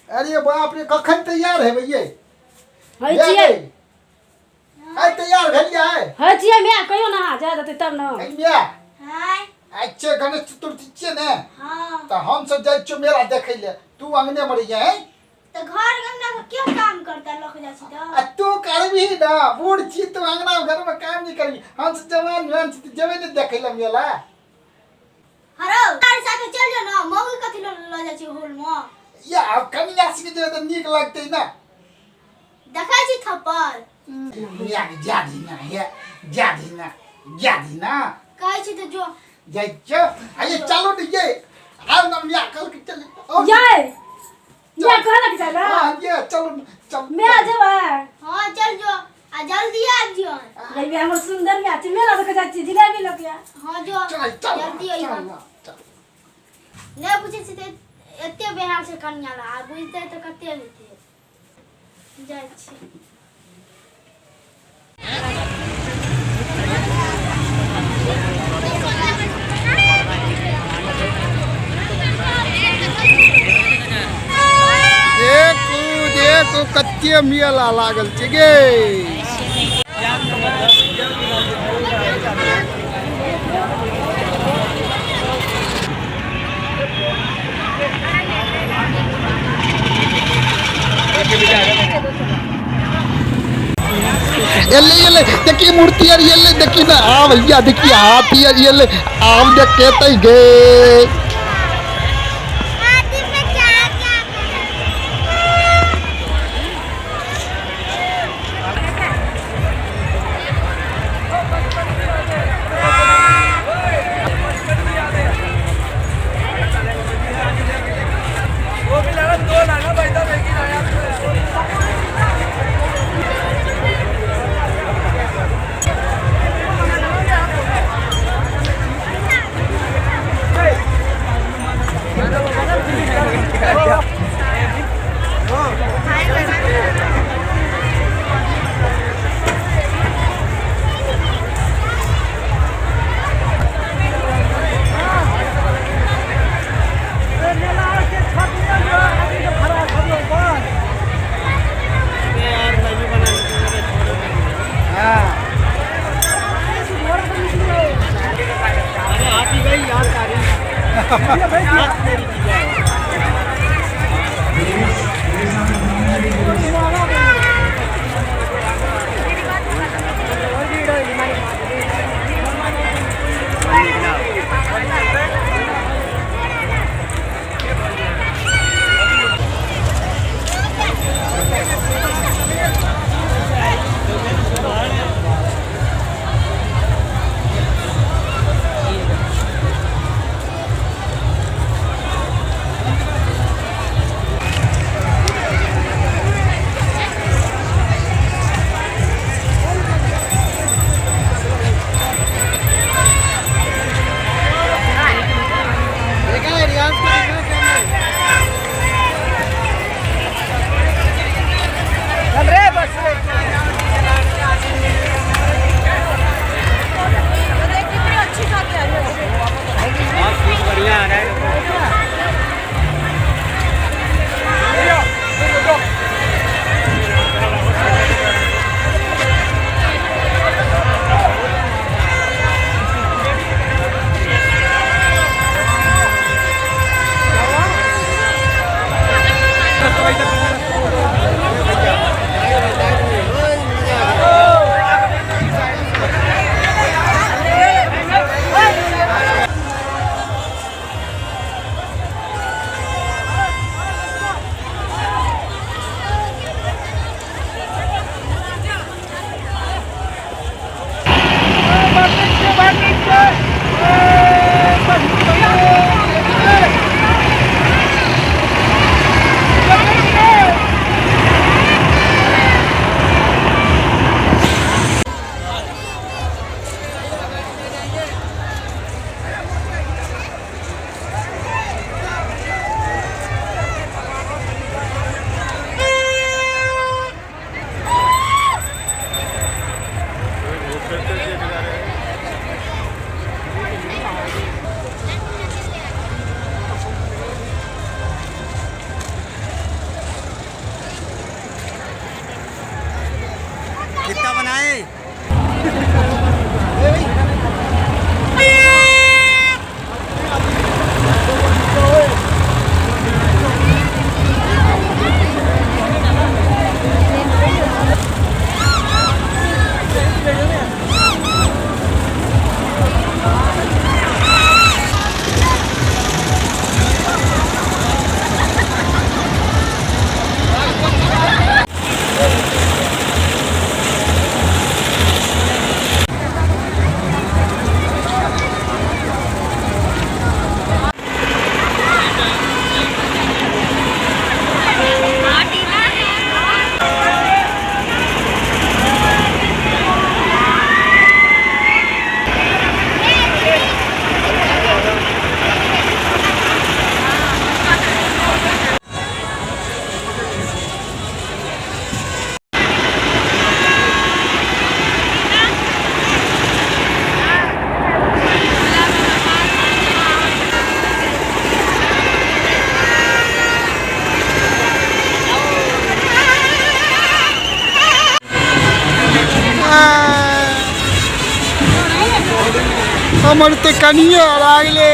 अरे बाप रे, कखन तैयार हेबै ये? होइ छियै। आइ तैयार भेलियै? होइ छियै माय, कहियो ना जाय देतै तब ने। ऐ माय। हाय। आइ छियै गणेश चतुर्थी छियै ने? हाँ। तऽ हमसब जाइ छियौ मेला देखै लए, तू अंगने मे रहियै हैं? तऽ घर अंगना के के काम करता लऽ के जाइ छी तऽ? आ तू करबही ना, बूढ़ छी तू, अंगना घर में काम नहीं करबी। हम सब जवान जवान छी तऽ जेबै ने देखै लए मेला। हरौ, तार साथे चल जो ना, मौगी कथी लऽ लऽ जाइ छी होल मे? या आब कनिया से जेबै तऽ नीक लगतै ना। देखै छी थप्पड़। या जा दी ना, हे जा दी ना, जा दी ना। कहै छी तऽ जो। जाइ छियौ। आइए चलू ने ये, आउ ना मिया, कल के चल आउ। जाय या कहलक जाय ला। हाँ ये चलू चल। माय जेबै? हाँ चल जो, आ जल्दी आबि जो। गई हमर सुंदर माय छै, मेला देखे जाइ छी जिलेबी लऽ के। हाँ जो। चल चल। जल्दी अइहो। चल चल। नहि बुझै छी तऽ एते बेहाल छै कनिया ला, आ बुझतै तऽ कते हेतै। जाइ छी। देखू देखू कते मेला लागल छै गे। एले एले देखी मूर्ति आर, एले देखी ना आ भैया, देखी हाथी आर, एले आम देखे तै गे। हाथी पे क्या क्या? हमर तऽ कनिए हरा गेलै।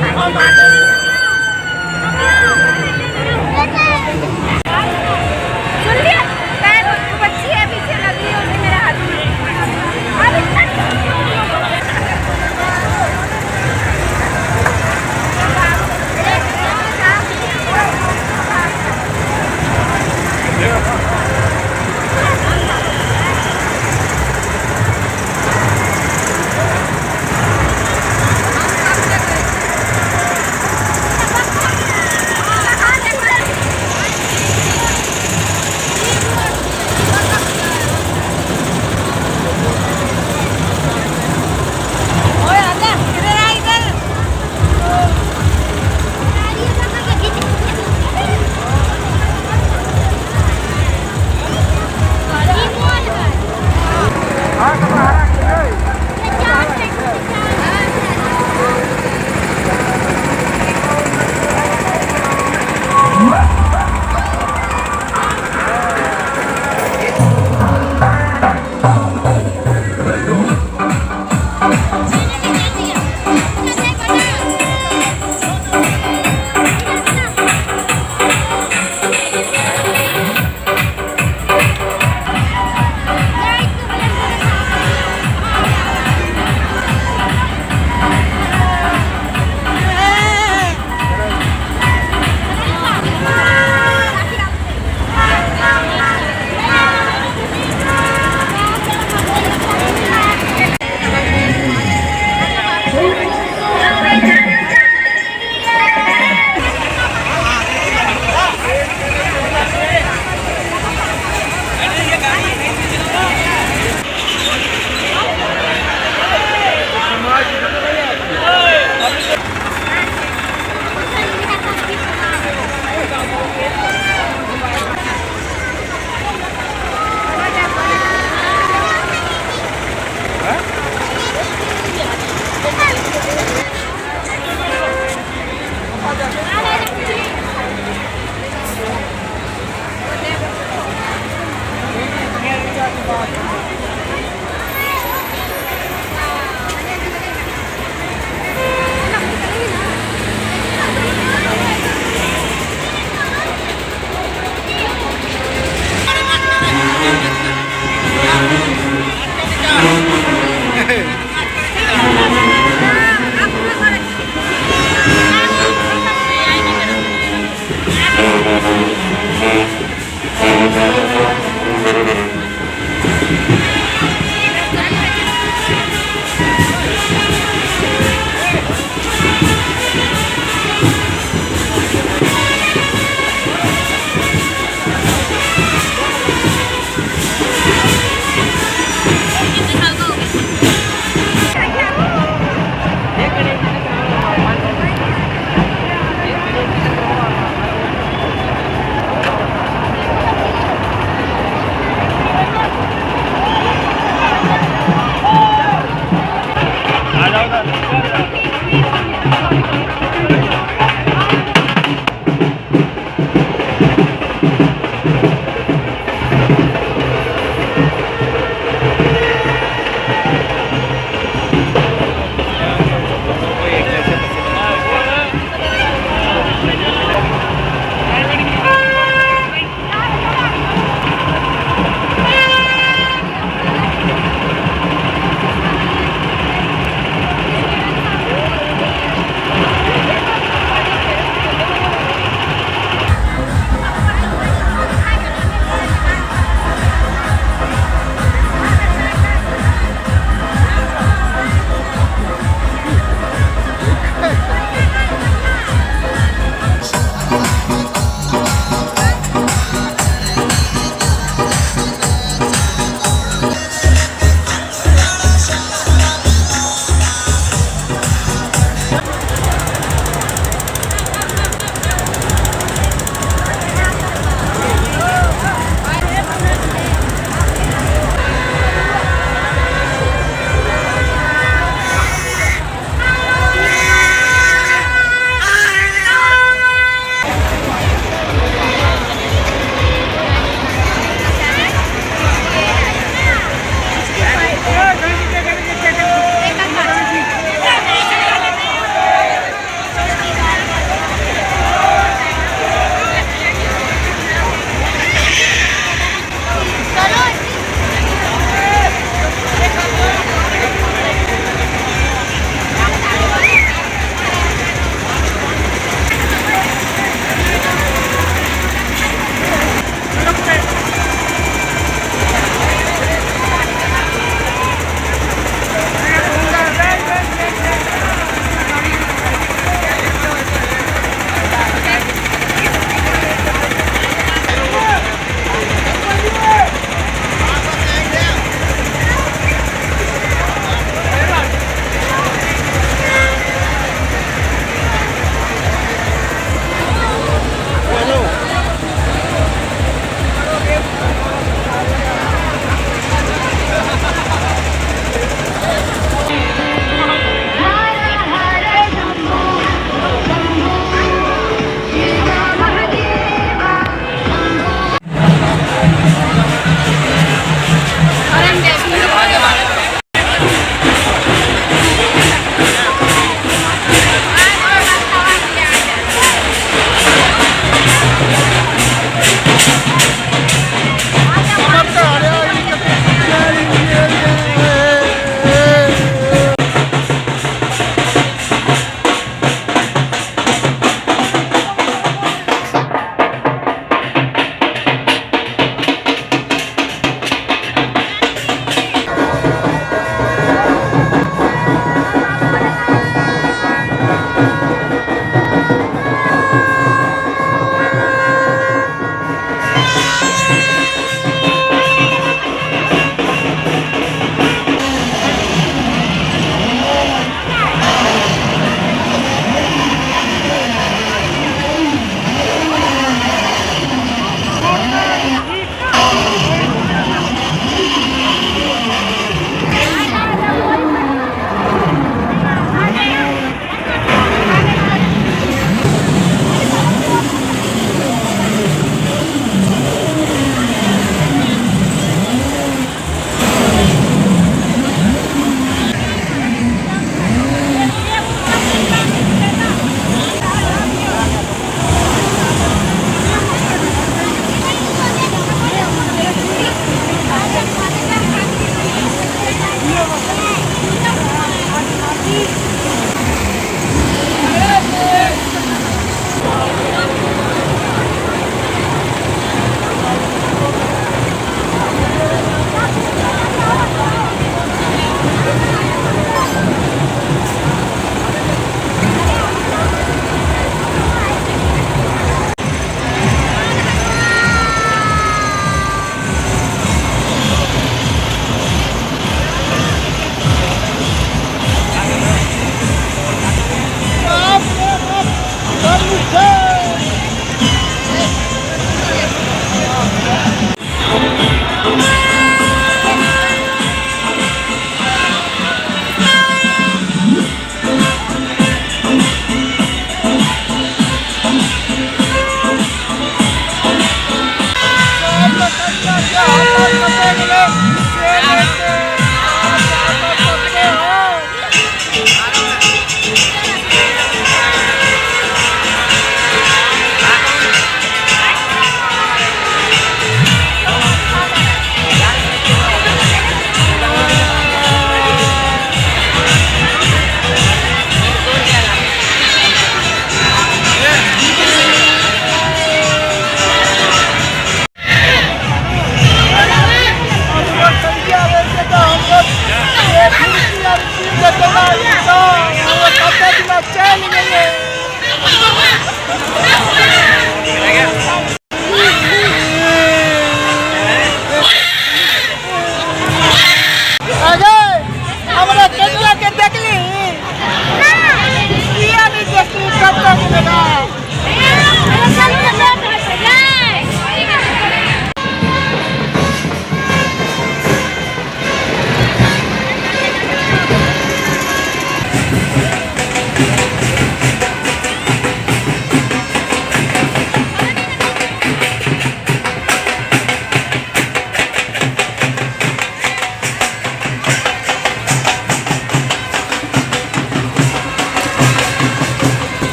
सुन लिया पैर बच्ची है पीछे लगी है उसने मेरे हाथ में। अब इतना।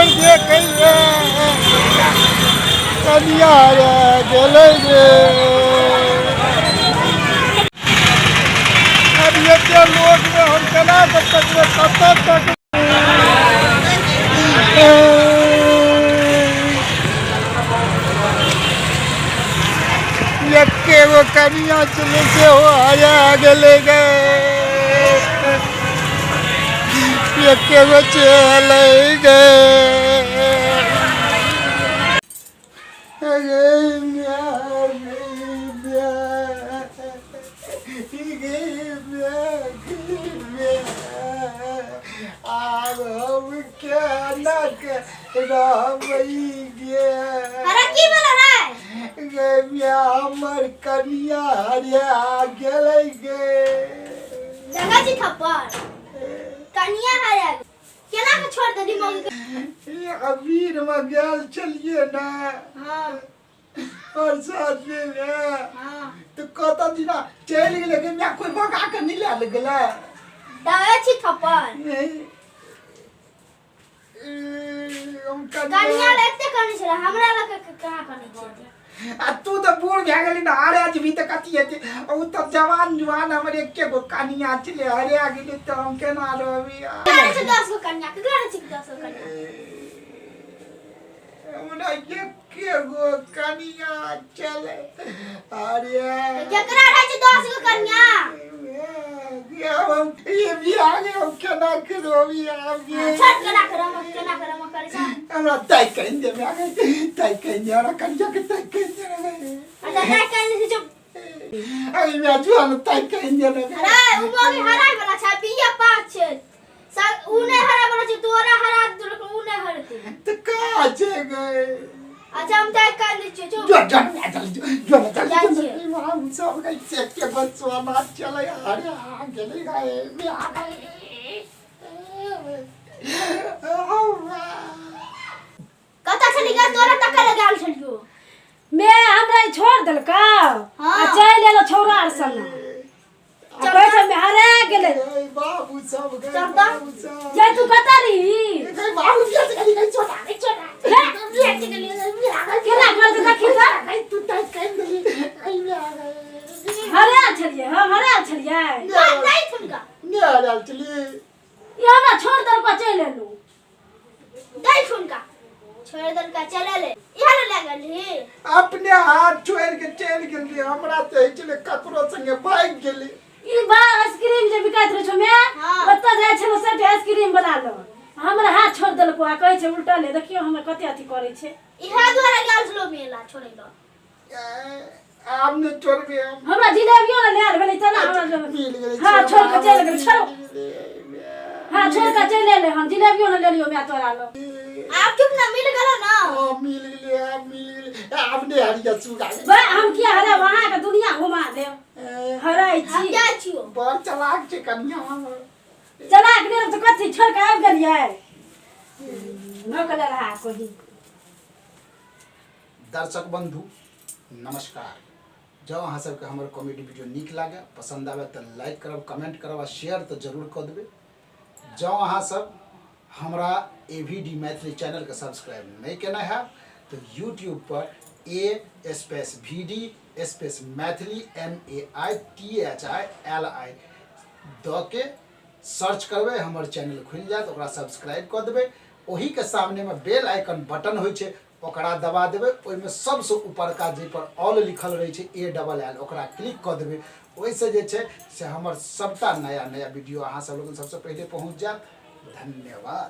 हमर देखै रे कनिया रे गेलै रे। अब एते लोकमे हम केना कऽ तकबै, कतऽ तकबै? एके गो कनिया छलै सेहो हरा गेलै गे। एके गो छलै गे। गे म्या, गे म्या, गे म्या, गे म्या, आब हम केना के रहबै गे? अरे की भेलो रे? गे म्या, हमर कनिया हरिया गेलै गे। जगह छी थप्पड़, कनिया हरा गेल। केना के छोड़ देली मौगी के? अबीर में गेल छलियै ने। हाँ। प्रसाद ले। हाँ। तऽ कतऽ दिना चलि गेलै गे म्या, कोइ भगा कऽ नहि लए गेलै? दवे छी थप्पड़। हम कनिया लए एते कनै छलै, हमरा लए के कहाँ कनै छै? आ तू तऽ बूढ़ भए गेली ने, हरा जेबही तऽ कथी हेतै? ओ तऽ जवान जुआन हमर एके गो कनिया छलै, हरा गेलै तऽ हम केना रहबी? केकरा छै 10 गो कनिया? केकरा छै 10 गो कनिया? हमरा एके गो कनिया छलै, अरे। केकरा रहै छै 10 गो कनिया? ये बियाह गे, हम केना करबी आब गे? छोड़, केना करम, केना करम करै छै? हमरा ताकि कहि दे, ताकि कहि दे, हमरा कनिया के ताकि कहि दे। अच्छा, ताकि कहि दे, चुप। अरे मैं जुआन ताकि कहि दे। अरे उ मौगी हराय वाला छै, बीए पास छै सब, उ नहि हराय वाला छै। तोरा हरा देलक, उ नहि हरतै। तऽ का छै गे? अच्छा, हम ताकि कहि दै छियौ, चुप। जो जो चल, जो जो चल। जाइ छियै। हम सब कैसे के बचवा चले, अरे आ गेलै गे, आ गए। कतऽ छली गे? तोरा तकै लए गेल छलियौ। मे हमरा ई छोड़ देलकौ। हाँ। आ चलि एलो छौड़ा आर संग आ कहै छै मे हरा गेलै। बाबू सब गए। चल तऽ। बाबू सब जे तू कतऽ रही? गए, बाबू बेच गेली गए, छोटा गए, छोटा बेच गेली गए। केना घर से देखी तऽ गए, तू तक कहि देली गए। हरा छलियै हम, हरा छलियै। नहीं थुनका। नहि हरायल छली। ई हमरा छोड़ देलकौ, चलि एलू। दै थुनका, छोड़ देलका, चले ले, इहा ले लए गेलही। अपने हाथ छोड़ि के चलि गेली, हमरा तऽ होइ छलै ककरो संगे भागि गेली। ई बा आइसक्रीम जे बिकाइत रहै छौ मे। हाँ। ओतऽ जाइ छलौ सबटा आइसक्रीम बला लग, हमरा हाथ छोड़ देलकौ आ कहै छै उल्टा ले। देखियौ हमरा कते अथी करै छै। इहा दुआरे गेल छलो मेला छोड़ै लए। आब नहि छोड़बै हम। हमरा जिलेबियो ने लायल भेलै, चल हमरा। मिल गेलै। हाँ, छोड़ के चलि गेलै, छोड़ो। हाँ, छोड़ के चलि एलै हम, जिलेबियो ने लेलियो माय तोरा लग। आब चुप ना, मिल गेलो ना? हाँ, मिल गेलै, आब मिल गेलै, आब नहि हरिया सुगा। बा, हम किया हराब? अहाँके दुनिया घुमा देब, हराइ हम छी। जाइ छियो। बड़ चलाक छै कनिया हमर। चलाक नहि तऽ कथी? छोड़ के आबि गेलियै नकल रहा कोही। दर्शक बंधु नमस्कार। जँ अहाँ सबके हमर कॉमेडी वीडियो नीक लागे, पसंद आबे तऽ लाइक करब, कमेंट करब आ शेयर तऽ जरूर कऽ देबै। जँ अहाँ सब हमरा ए वी डी मैथिली चैनलके सब्सक्राइब नहि केने हैब तऽ यूट्यूब पर A space V D space Maithili M A I T H I L I दऽ के सर्च करबै, हमर चैनल खुलि जायत, ओकरा सब्सक्राइब कऽ देबै। ओहीके सामनेमे बेल आइकन बटन होइ छै, ओकरा दबा देबै। ओहिमे सबसँ ऊपरका जाहिपर ऑल लिखल रहै छै, ए डबल एल, ओकरा क्लिक कऽ देबै। ओहिसँ जे छै से हमर सभटा नया नया वीडियो अहाँ सब लोगन सबसँ पहिले पहुँच जायत। धन्यवाद।